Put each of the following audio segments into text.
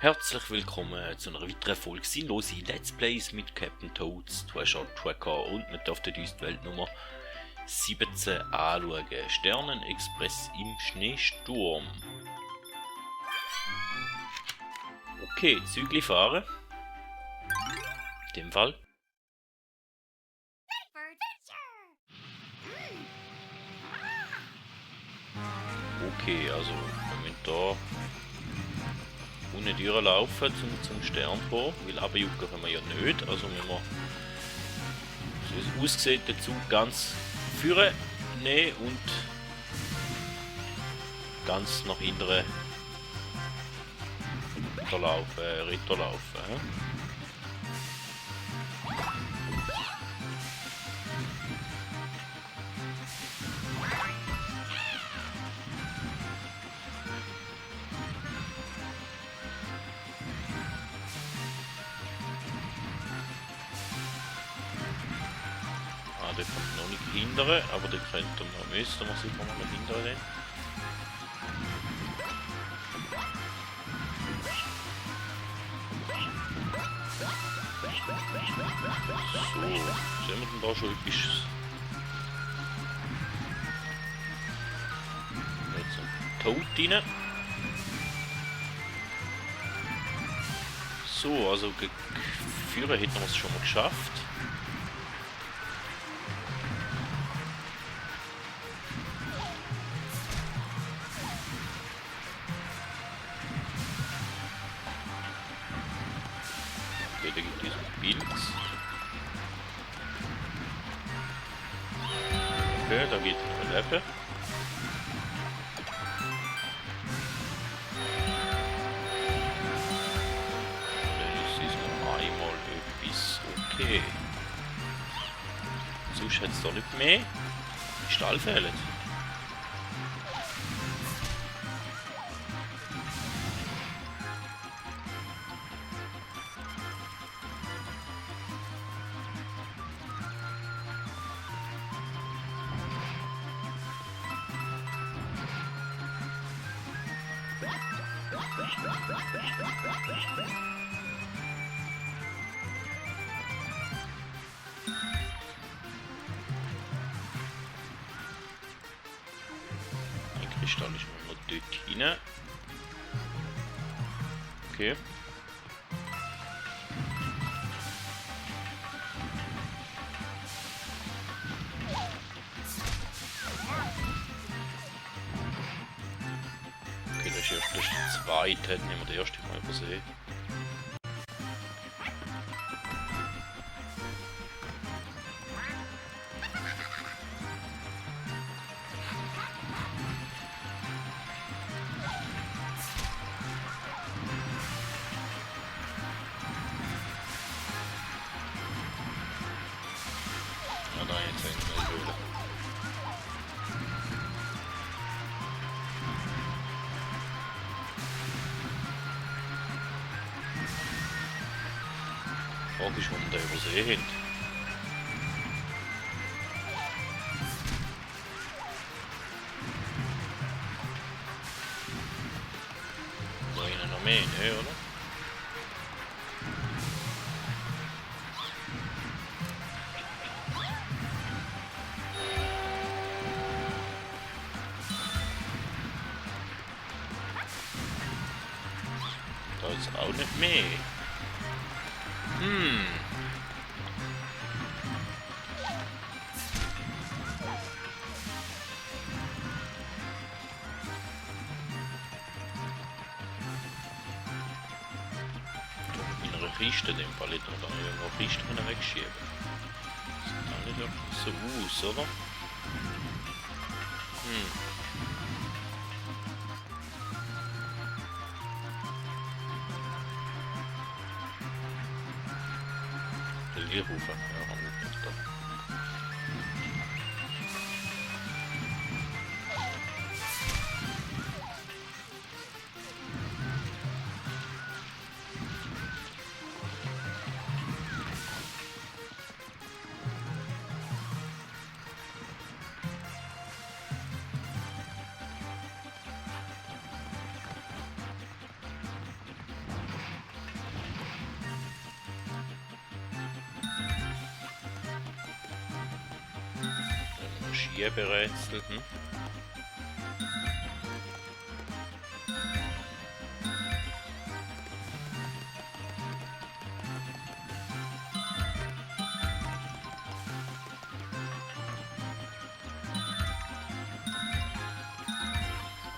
Herzlich willkommen zu einer weiteren Folge Sinnlose Let's Plays mit Captain Toads, Treasure Tracker, und wir dürfen uns die Weltnummer 17 anschauen. Sternenexpress im Schneesturm. Okay, Zügli fahren. In dem Fall. Okay, also wir müssen da ohne Türen laufen zum Sterntor, weil runterjucken können wir ja nicht, also müssen wir, so wie es aussieht, den Zug ganz vorne nehmen und ganz nach hinten runterlaufen. Der kommt noch nicht hindern, aber den müssten wir sicher mal hindern. So, sehen wir denn da schon etwas? Jetzt ein Toad rein. So, also führen hätten wir es schon mal geschafft. Okay, da gibt es ein Pilz. Okay, da geht noch ein Leben. Das ist noch einmal etwas. Okay. Sonst hat es da nicht mehr. Die Stall fehlen. Ein Kristall ist noch dort hinein. Okay. Okay, das ist erst der zweite, hätten wir den ersten mal übersehen. Ja, da jetzt eine Höhle. Die Frage ist, warum wir den übersehen haben. Da innen noch mehr, ne, oder? Da ist auch nicht mehr. In einer Kiste, in dem Fall hätte man dann irgendwo eine Kiste wegschieben. Das sieht auch nicht wirklich so aus, oder? Hier rufen. Ja, haben wir nicht da. Geberätsel.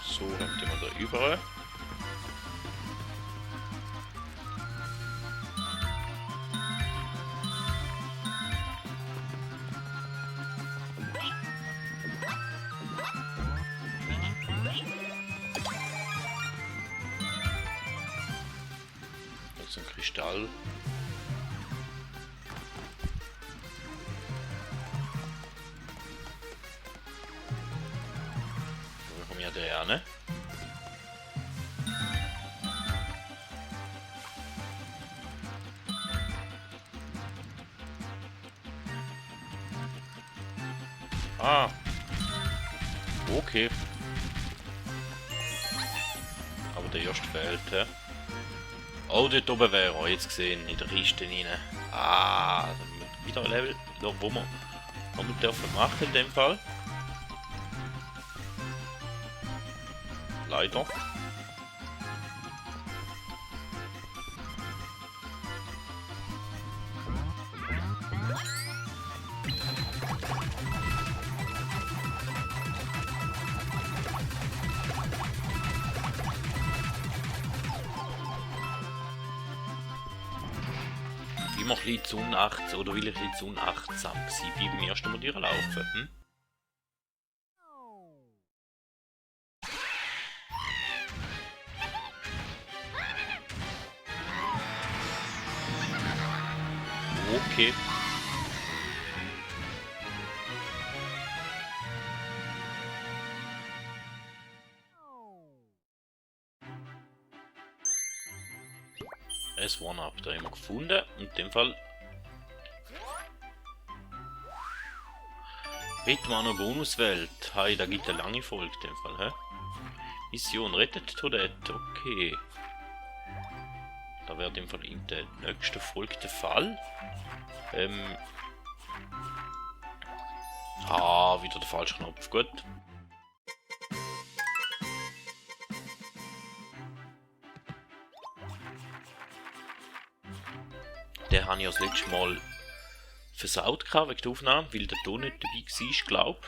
So, dann gehen wir da über. Jetzt ein Kristall. Wo kommen ja der, ne? Ah. Okay. Aber der erste fehlt, hä? Oh, dort oben wäre er jetzt gesehen, in der Kiste rein. Ah, wieder ein Level, wo wir dürfen machen in dem Fall. Leider. Wie wir ein bisschen zu unachtsam, oder will ich ein bisschen zu unachtsam sein, wie beim ersten Mal durchlaufen, Okay. Es One-Up da immer gefunden. In dem Fall. Ritmano Bonuswelt. Hi, da gibt eine lange Folge in dem Fall, hä? Mission rettet Toadette. Okay. Da wäre in dem Fall in der nächsten Folge der Fall. Wieder der falsche Knopf. Gut. Den habe ich das letzte Mal versaut wegen der Aufnahme, weil der Ton nicht dabei war, glaube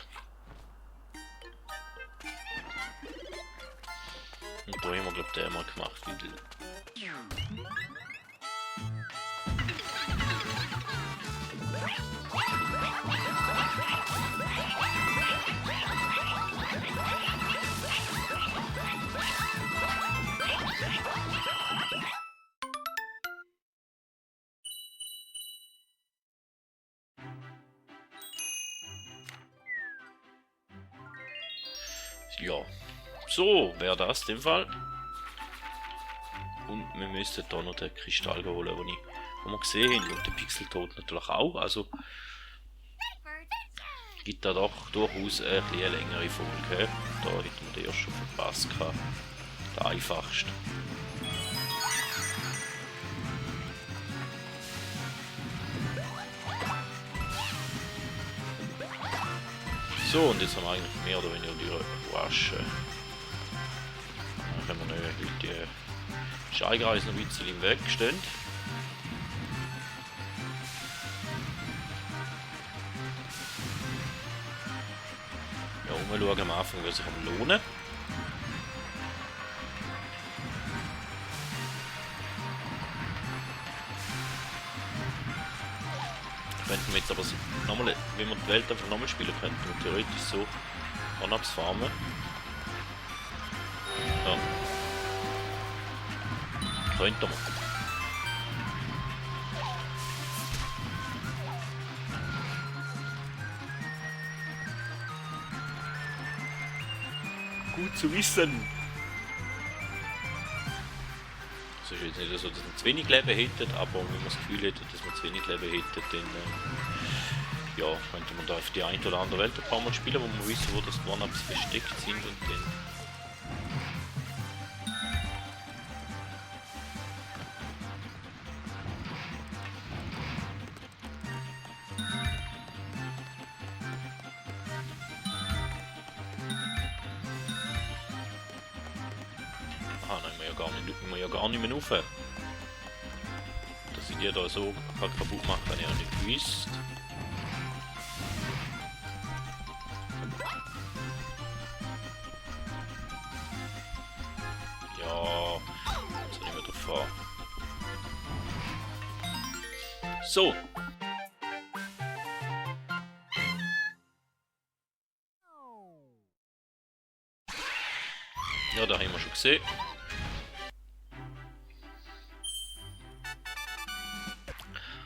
ich. Und da haben wir, glaube ich, den mal gemacht. Ja, so wäre das in dem Fall. Und wir müssten da noch den Kristall holen, den wir gesehen haben. Und den Pixeltod natürlich auch. Also gibt da doch durchaus eine längere Folge. Da hätten wir den erst schon verpasst. Der einfachste. So, und jetzt haben wir eigentlich mehr oder weniger die Wasche. Dann können wir noch, weil die Scheigreise noch ein bisschen im Weg stehen. Ja, umschauen am Anfang würde sich am lohnen. Könnten wir jetzt aber nochmal, wenn wir die Welt einfach nochmal spielen könnten, wir theoretisch so One-Ups farmen. Ja. Könnten wir. Gut zu wissen. Es ist jetzt nicht so, dass wir zu wenig Leben hätten, aber wenn man das Gefühl hätte, dass wir zu wenig Leben hätten, dann ja, könnte man da auf die eine oder andere Welt ein paar Mal spielen, wo man wissen, wo das One-Ups versteckt sind und dann Aha, nein, wir ja gar nicht mehr rauf. Dass ich die da so kaputt mache, habe ich auch nicht gewusst. Ja, jetzt nicht mehr drauf fahren. So. Ja, da haben wir schon gesehen.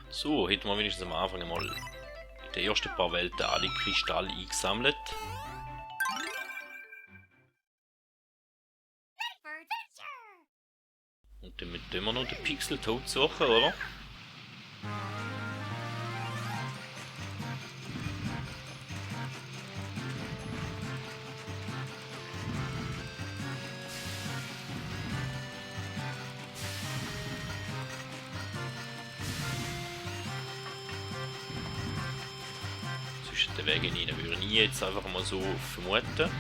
So, hätten wir wenigstens am Anfang mal in den ersten paar Welten alle Kristalle eingesammelt. Und damit tun wir noch den Pixel tot suchen, oder? Zwischen den Wegen rein würde ich jetzt einfach mal so vermuten.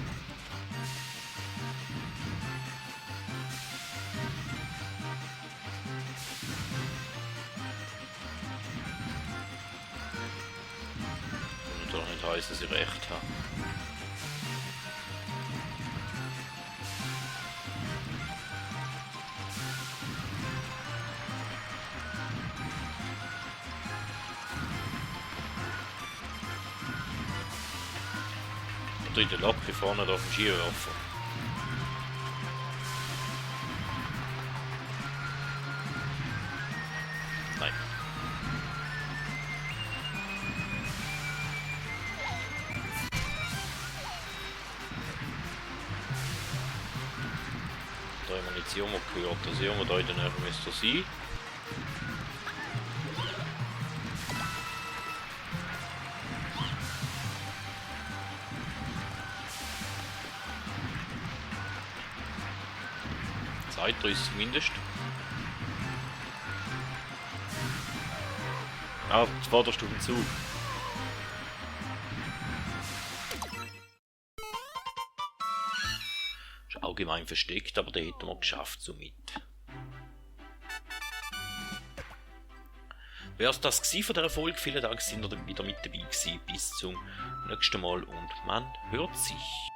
Und doch nicht heisst, dass ich recht habe. Oder in der Locke vorne da auf dem Skiwerfer. Nein. Da haben wir jetzt irgendwo gehört, dass irgendwo da in der Nähe müsste sein. Zeit ist zumindest. Ah, zuvorderst auf dem Zug. Ist allgemein versteckt, aber den hätten wir geschafft somit. Wäre es das gewesen von dieser Folge? Vielen Dank, sind ihr wieder mit dabei gewesen. Bis zum nächsten Mal und man hört sich.